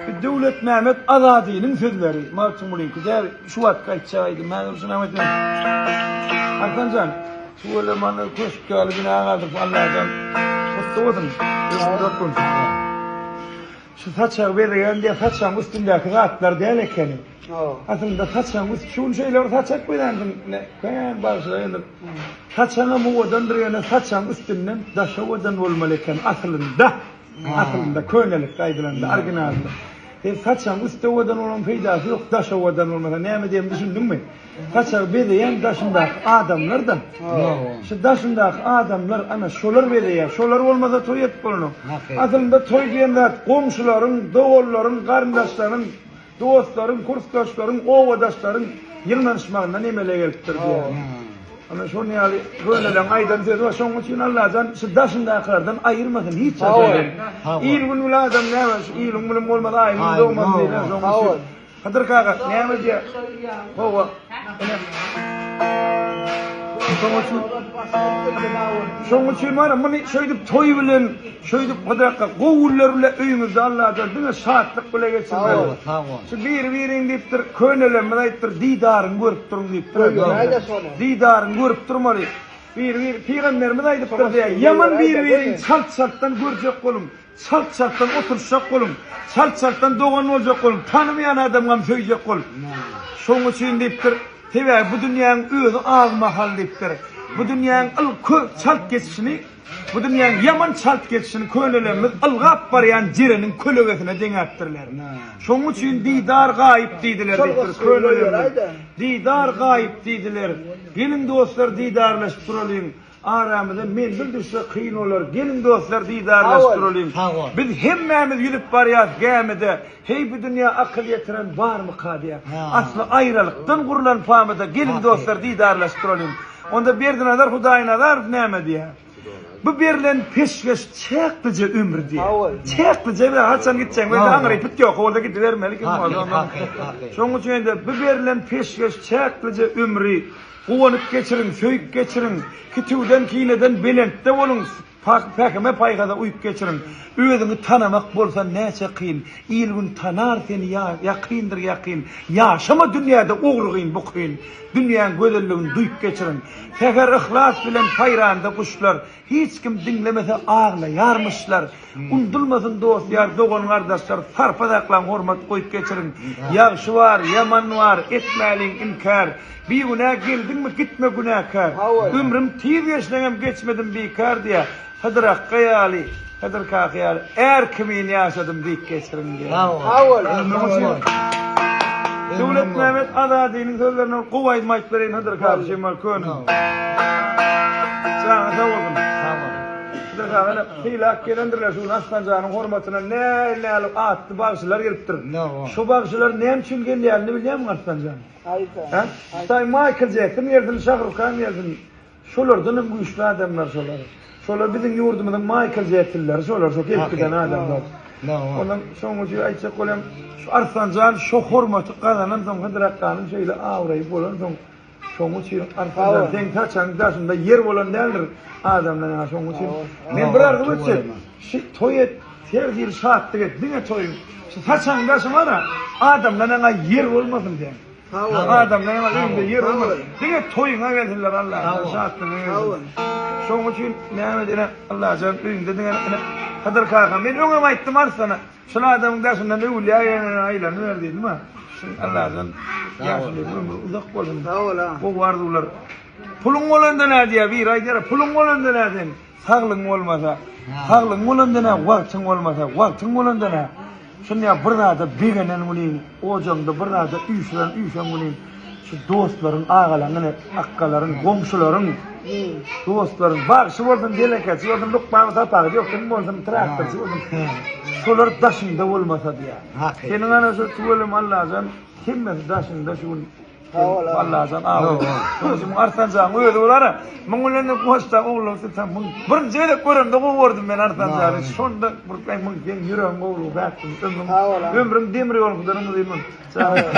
Bu Döwletmämmet Azadynyň sözleri, Magtymgulyňky däl, şu wagtky aýtjak aýdym. Häzir şuny aýtýan. Hasan jan, tüweleme mana köşk ýaly bina galdyryp Allajan gutly bolsun. Ömrüň uzak bolsun. Şu saçagy bezeýän diýen saçagyň üstündäki zatlar däl ekeni. Aslynda saçagyň üsti şu gün şeýle bir saçak bezänsiň. Ine, kän bagşylar gelip. Saçaňam owadandyr ýöne saçagyň üstünden daş owadan bolmaly eken aslynda. Aslynda könelikde aýdylanda originalynda. Sen saçagyň üsti owadan bolanyň peýdasy ýok, daş owadan bolmasa näme diýenimi düşündiňmi? Saçagy bezeýän daşyndaky adamlar-da. Şu daşyndaky adamlar ana şolar bezeýär. Şolar bolmasa toý edip bolanok. Aslynda toý diýen zat goňşularyň, doganlaryň, garyndaşlaryň, dostlaryň, kursdaşlaryň, obadaşlaryň ýygnanyşmagyndan emele gelipdir diýýär. Ana şonuň ýaly köneleriň aýdan sözi bar. Şonuň üçin Allajan şu daşyndakylardan aýyrmasyn hiç haçan. Il-gün bilen adam näme şu iliň günüm bolmaz, aýyň güni dogmaz diýlen şonuň üçin. Hydyr kaka näme diýýär? Hawa. Ine. Şonuň üçin Şonuň üçin bar, muny şeýdip toý bilen, şeýdip Hydyr kaka gowy günler bile öýüňizde Allajan diňe şatlyk bile geçirmeli. Sag bol, sag bol. Şu biri-biriň diýipdir, könelerimiz aýdypdyr, didaryňy görüp duruň diýipdir. Didaryňy görüp durmaly. Biri-biri pygamberimiz aýdypdyr diýýär, ýaman biri-biriňi çalt-çaltdan görjek boluň. Çalt-çaltdan oturyşjak boluň. Çalt-çaltdan dogan boljak boluň. Tanymaýan adamyňam söýjek bol. Şoň üçin diýipdir, sebäbi bu dünýäň özi az mahal diýipdir. Bu dünýäň yl kö çalt geçişini, bu dünýäň ýaman çalt geçişini könelerimiz ylgap barýan jereniň kölegesine deňäpdirler. Şoň üçin didar gaýyp diýdiler diýipdir könelerimiz. Didar gaýyp diýdiler. Geliň dostlar didarlaşyp duralyň. Aramyza menzil düşse kyn bolar. Geliň dostlar didarlaşyp duralyň. Biz hemmämiz ýüzüp barýas gämide. Heý bu dünýä akyl ýetiren barmyka diýä. Asly aýralykdan gurlan pamyda. Geliň dostlar didarlaşyp duralyň. Onda Berdinazar Hudaýnazarow näme diýä? Bu berlen peşgeş çäklije ömür diýä. Çäklije bir haçan gitjeň belli aňry put ýok bolsa gidibermeli kim bolsa. Şonuň üçin-de bu berlen peşgeş çäklije ömri Guwanyp geçiriň, söýüp geçiriň, Kitüwden, kineden belentde boluň, Pähime, paýhasa uýup geçiriň. Özüňi tanamak bolsa näçe kyn, Il-gün tanar seni ýakyndyr ýakyn, Ýaşama dünýäde ogrygyn bukyn, Dünýäň gözelligini duýup geçiriň. Säher yhlas bilen saýranda guşlar, Hiç kim diňlemese aglaýarmyşlar. Undulmasyn dost-ýar, dogan-gardaşlar, Sarpa saklaň, hormat goýup geçiriň. Ýagşy bar, ýaman bar, etmäliň inkär. Bigünä geldiňmi, gitme günäkär. Ömrüm tiz geçseňem geçmedim bikär diýýär. Hydyr akga ýaly, Hydyr kaka ýaly är kimin ýaşadym diýip geçiriň diýýär. Şonuň üçin Döwletmämmet Azadynyň sözlerine gowy aýdym aýdyp bereýin Hydyr kaka şemal köne. Janyň sag bolsun. Sag bol. Hydyr kaka ine sylap gelendirler şu gün Arslanjanyň hormatyna näl-näl atly bagşylar gelipdir. Şu bagşylar näme üçin gelýänini bilýämiň Arslanjan? Hä? Hytaý Maýkl Jekson gelsin, Şahrukhan gelsin. Şolardanam güýçli adamlar şolar. Şolar biziň ýurdumyzyň Maýkl Jeksonlary şolar, şo gelip giden adamlar. Ondan şonuň üçin aýtjak bolýan, şu Arslanjan şo hormaty gazanansoň, Hydyr akganyň şeýle abraýy bolansoň, şonuň üçin Arslanjan seň saçagyň daşynda ýer bolan däldir adamlar ýa şonuň üçin. Men bir arzuw etjek. Şu toý et, her hili şatlyk et, diňe toýuň. Şu saçagyň daşy bar-a, adamdan aňa ýer bolmasyn seň. Adamdan aňa öýüňde ýer bolmasyn. Diňe toýuňa gelsinler Allajan, şatlygyňa gelsinler. Şonuň üçin näme ine Allajan öýüňde diňe ine Hydyr kaka, men öňem aýtdym Arslana, şul adamyň daşyndan öwülýä ýene aýlanyber diýdim-a. Şu Allajan ýaşulyň ömri uzak bolsun. Gowy arzuwlar. Puluň bolanda nädýär, biri aýdýar, puluň bolanda nä seň? Saglygyň bolmasa, saglygyň bolanda nä, wagtyň bolmasa, wagtyň bolanda nä? Şunda bir zada begenen güniň, ojagyňda bir zada üýşüren üýşen güniň, şu dostlaryň, agalaryň, ine, akgalaryň, goňşularyň, dostlaryň, bagşy bolsun, telekeçi bolsun, lukman sapagy ýok, kim bolsun, traktorçy bolsun, şolar daşyňda bolmasa diýýär. Seniň ana şu tüweleme Allajan hemmesi daşyňda şu gün Allajan awy. Şonuň Arslanjanyň özi bolar. Muň bilen goşda oglum sen muň birinji gezek göremde gowy gördüm men Arslanjany. Şonda bir aý muň seň ýüregiň gowulygy bäkdim. Ömrüň ömrüň demir ýolundan uzyn bolsun. Sag bol.